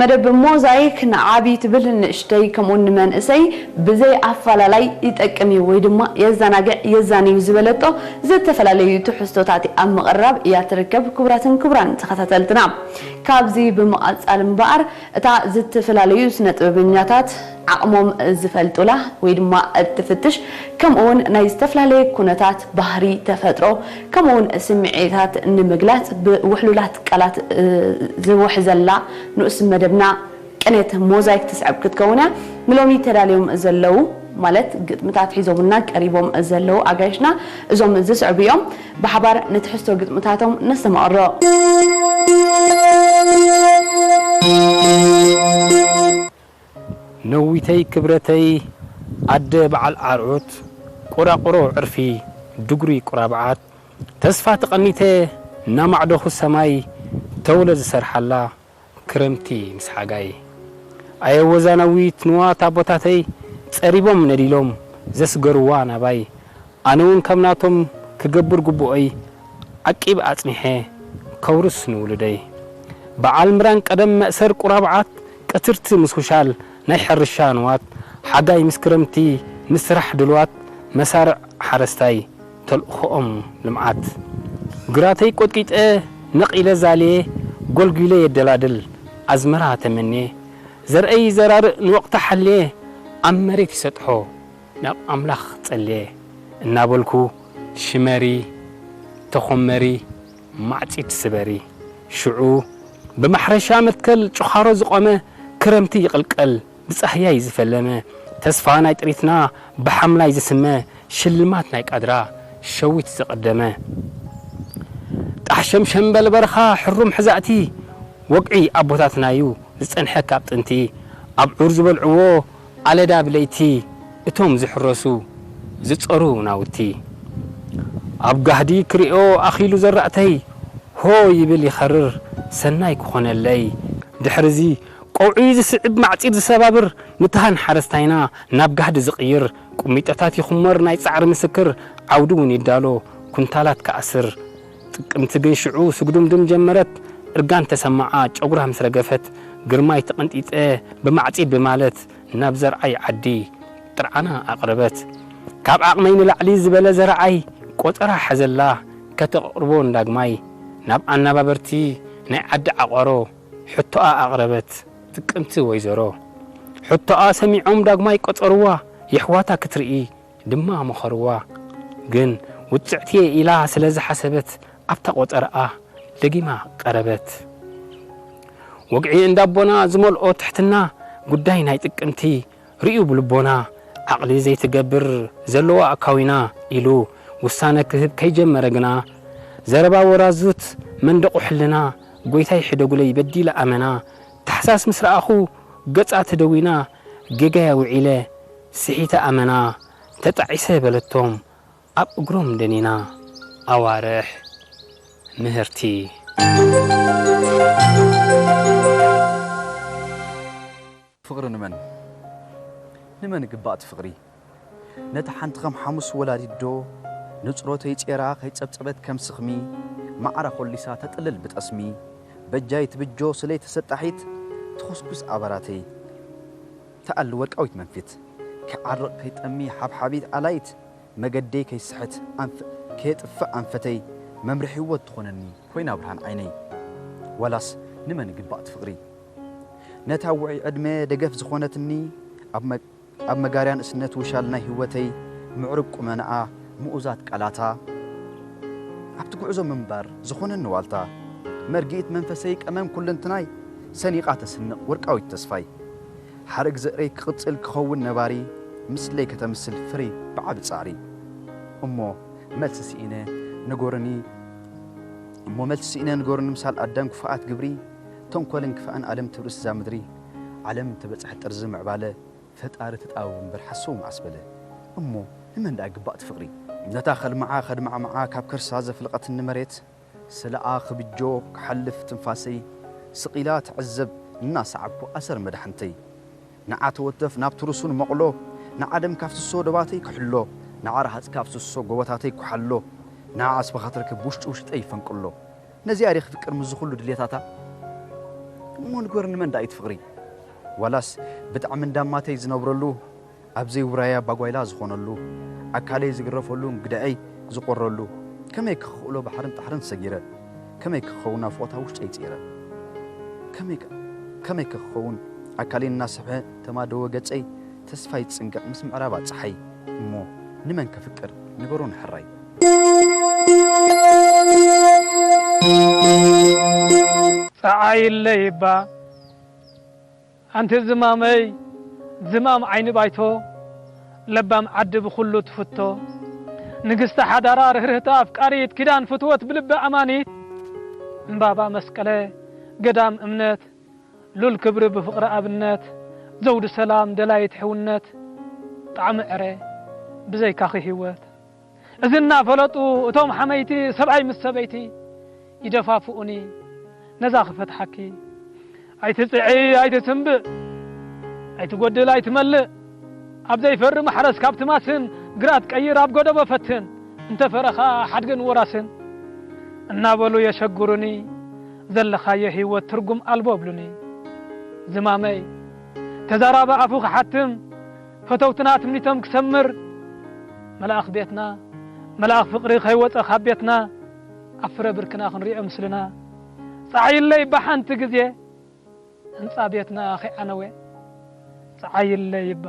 መደብ ሞዛይክ ንዓቢ ትብል ንእሽተይ ከምኡውን ንመንእሰይ ብዘይ ኣፈላላይ ይጠቅም እዩ ወይ ድማ የዘናግዕ የዛንዩ ዝበለቶ ዝተፈላለዩ ትሕዝቶታት ኣብ ምቕራብ እያ ትርከብ። ክቡራትን ክቡራን ተኸታተልትና፣ ካብዚ ብምቕጻል እምበኣር እታ ዝተፈላለዩ ስነ ጥበበኛታት ዓቕሞም ዝፈልጡላ ወይ ድማ እትፍትሽ፣ ከምኡውን ናይ ዝተፈላለየ ኩነታት ባህሪ ተፈጥሮ ከምኡውን ስምዒታት ንምግላጽ ብውሕሉላት ቃላት ዝውሕዘላ ንኡስ መደብና ቅኔት ሞዛይክ ትስዕብ ክትከውን እያ። ንሎሚ ተዳልዮም ዘለዉ ማለት ግጥምታት ሒዞምና ቀሪቦም ዘለዉ ኣጋይሽና እዞም ዝስዕቡ እዮም። ብሓባር ንትሕዝቶ ግጥምታቶም ነስተማቕሮ። ነዊተይ ክብረተይ ኣደ በዓል ኣርዑት ቁራቁሮ ዕርፊ ድጉሪ ቁራብዓት ተስፋ ተቐኒተ ናማዕዶኹ ሰማይ ተውለ ዝሰርሓላ ክረምቲ ምስ ሓጋይ ኣየ ወዛናዊት ንዋት ኣቦታተይ ጸሪቦም ነዲሎም ዘስገርዋ ናባይ ኣነ እውን ከም ናቶም ክገብር ግቡኦይ ዓቂብ ኣጽኒሐ ከውርስ ንውሉደይ በዓል ምራን ቀደም መእሰር ቁራብዓት ቀትርቲ ምስ ውሻል ናይ ሕርሻ ንዋት ሓጋይ ምስ ክረምቲ ንስራሕ ድልዋት መሳርዕ ሓረስታይ ተልእኾኦም ልምዓት ግራተይ ቆጥቂጠ ነቒለ ዛልየ ጎልጒለ የደላድል ኣዝመራ ተመንየ ዘርእይ ዘራርእ ንወቕታ ሓልየ ኣብ መሬት ይሰጥሖ ናብ ኣምላኽ ጸልየ እናበልኩ ሽመሪ ተኾመሪ ማዕጺድ ስበሪ ሽዑ ብማሕረሻ መትከል ጭዃሮ ዝቖመ ክረምቲ ይቕልቀል ብጻህያይ ዝፈለመ ተስፋ ናይ ጥሪትና ብሓምላይ ዝስመ ሽልማት ናይ ቃድራ ሸዊት ዝቐደመ ጣሕሸምሸም በል በርኻ ሕሩም ሕዛእቲ ወግዒ ኣቦታትናዩ ዝጸንሐ ካብ ጥንቲ ኣብ ዑር ዝበልዕዎ ኣለዳ ብለይቲ እቶም ዝሕረሱ ዝጸሩ ናውቲ ኣብ ጋህዲ ክሪኦ ኣኺሉ ዘራእተይ ሆ ይብል ይኸርር ሰናይ ክኾነለይ ድሕርዚ ቆውዒ ዝስዕብ ማዕጺድ ዝሰባብር ንትሃን ሓረስታይና ናብ ጋህዲ ዝቕይር ቁሚጦታት ይኹመር ናይ ጻዕሪ ምስክር ዓውዲ እውን ይዳሎ ኩንታላት ክኣስር ጥቅምቲ ግን ሽዑ ስጉድምድም ጀመረት እርጋን ተሰማዓ ጨጉራ ምስ ረገፈት ግርማይ ተቐንጢጠ ብማዕጺድ ብማለት ናብ ዘርዓይ ዓዲ ጥርዓና ኣቕረበት ካብ ዓቕመይ ንላዕሊ ዝበለ ዘርዓይ ቆጸራ ሓዘላ ከተቕርቦ ንዳግማይ ናብ ኣነባበርቲ ናይ ዓዲ ዓቋሮ ሕቶኣ ኣቕረበት ጥቅምቲ ወይዘሮ ሕቶኣ ሰሚዖም ዳግማይ ቆጸርዋ የሕዋታ ክትርኢ ድማ መኸርዋ ግን ውጽዕትየ ኢላ ስለ ዝሓሰበት ኣብታ ቆጸርኣ ደጊማ ቀረበት ወግዒ እንዳቦና ዝመልኦ ትሕትና ጉዳይ ናይ ጥቅምቲ ርእዩ ብልቦና ዓቕሊ ዘይትገብር ዘለዋ ኣካዊና ኢሉ ውሳነ ክህብ ከይጀመረ ግና ዘረባ ወራዙት መንደቑ ሕልና ጎይታይ ሕደጉለይ በዲለ ኣመና ታሕሳስ ምስ ረኣኹ ገጻ ተደዊና ጌጋያ ውዒለ ስሒተ ኣመና ተጣዒሰ በለቶም ኣብ እግሮም ደኒና ኣዋርሕ ምህርቲ ፍቕሪ ንመን ንመን ግባእ እቲ ፍቕሪ ነታ ሓንቲ ከም ሓሙስ ወላዲት ዶ ንጽሮተይ ጼራ ከይጸብጸበት ከም ስኽሚ ማዕራ ኮሊሳ ተጥልል ብጠስሚ በጃይ ትብጆ ስለይ ተሰጣሒት ትኹስኩስ ኣባራተይ ተኣሊ ወርቃዊት መንፊት ክዓርቕ ከይጠሚ ሓብሓቢት ኣላይት መገደይ ከይስሕት ኣንፍ ከየጥፍእ ኣንፈተይ መምርሒ ህይወት ትኾነኒ ኮይና ብርሃን ዓይነይ ዋላስ ንመን ይግባእ እቲ ፍቕሪ ነታ ውዑይ ዕድመ ደገፍ ዝኾነትኒ ኣብ መ ኣብ መጋርያ ንእስነት ውሻል ናይ ህይወተይ ምዕሩግ ቁመናኣ ምኡዛት ቃላታ ኣብቲ ጉዕዞ ምንባር ዝኾነኒ ዋልታ መርጊኢት መንፈሰይ ቀመም ኩልንትናይ ሰኒቓ ተስንቕ ወርቃዊት ተስፋይ ሓረግ ዘእረይ ክቕጽል ክኸውን ነባሪ ምስለይ ከተምስል ፍሪ ብዓቢ ጻዕሪ እሞ መልሲ ስኢነ ንገሩኒ እሞ መልሲ ስኢነ ንገሩኒ ምሳል ኣዳም ክፉኣት ግብሪ ተንኮልን ክፋእን ኣለም ትብርስ እዛ ምድሪ ዓለም ተበጽሐት ጥርዚ ምዕባለ ፈጣሪ ተጣበቡ እምበር ሓስዉ መዓስ በለ እሞ ንመን ደኣ ግባእ እቲ ፍቕሪ ነታ ከልምዓ ከድማዕምዓ ካብ ከርሳ ዘፍለቐትኒ መሬት ስለኣ ክብጆ ክሓልፍ ትንፋሰይ ስቕ ኢላ ትዕዘብ እናሰዓብኩ ኣሰር መዳሕንተይ ንዓ ተወተፍ ናብቲ ርሱን መቕሎ ንዓ ደም ካፍስሶ ዶባተይ ክሕሎ ንዓ ረሃጽ ካፍስሶ ጎቦታተይ ክሓሎ ንዓ ኣስበኻ ትረክብ ውሽጢ ውሽጠይ ይፈንቅሎ ነዚኣ ድየ ክፍቅር ምስዚ ኩሉ ድሌታታ እሞ ንገር ንመን ደኣ እቲ ፍቕሪ? ዋላስ ብጣዕሚ እንዳማተይ ዝነብረሉ፣ ኣብ ዘይውራያ ባጓይላ ዝኾነሉ፣ ኣካለይ ዝግረፈሉ፣ እንግድዐይ ዝቆረሉ፣ ከመይ ክኽእሎ ባሕርን ጣሕርን ሰጊረ፣ ከመይ ክኸውን ናፍቖታ ውሽጠይ ጺረ፣ ከመይ ከ-፣ ከመይ ክኸውን ኣካለይ እናሰብሐ ተማደወ ገጸይ፣ ተስፋይ ጽንቀቕ ምስ ምዕራባ ጸሓይ። እሞ ንመን ከፍቅር ንገሩ ንሕራይ? ጸዓይለይ እባ ኣንቲ ዝማመይ፣ ዝማም ዓይኒ ባይቶ፣ ለባም ዓዲ ብኹሉ ትፍቶ፣ ንግስቲ ሓዳራ ርህርህቲ ኣፍቃሪት ኪዳን ፍትወት ብልቢ ኣማኒት፣ ዕምባባ መስቀለ ገዳም እምነት፣ ሉል ክብሪ ብፍቕሪ ኣብነት፣ ዘውዲ ሰላም ደላይት ሕውነት፣ ጣዕሚ ዕረ ብዘይካኺ ህይወት። እዚ እናፈለጡ እቶም ሓመይቲ ሰብኣይ ምስ ሰበይቲ ይደፋፍኡኒ ነዛ ክፈትሓኪ። ኣይትጽዒ ኣይትትንብእ ኣይትጎድል ኣይትመልእ ኣብ ዘይፈሪ ማሕረስ ካብቲ ማስን ግራት ቀይር ኣብ ጎደቦ ፈትን እንተፈረኻ ሓድግን ወራስን እናበሉ የሸግሩኒ ዘለኻዮ ህይወት ትርጉም ኣልቦ ብሉኒ ዝማመይ ተዛራቢ ኣፉ ክሓትም ፈተውትና ትምኒቶም ክሰምር መልኣኽ ቤትና መልኣኽ ፍቕሪ ከይወፀ ካብ ቤትና ኣብ ፍረ ብርክና ክንሪኦ ምስልና ፀዓይለይ ብሓንቲ ግዜ ህንፃ ቤትና ከይዓነወ ፀዓይለይ ይባ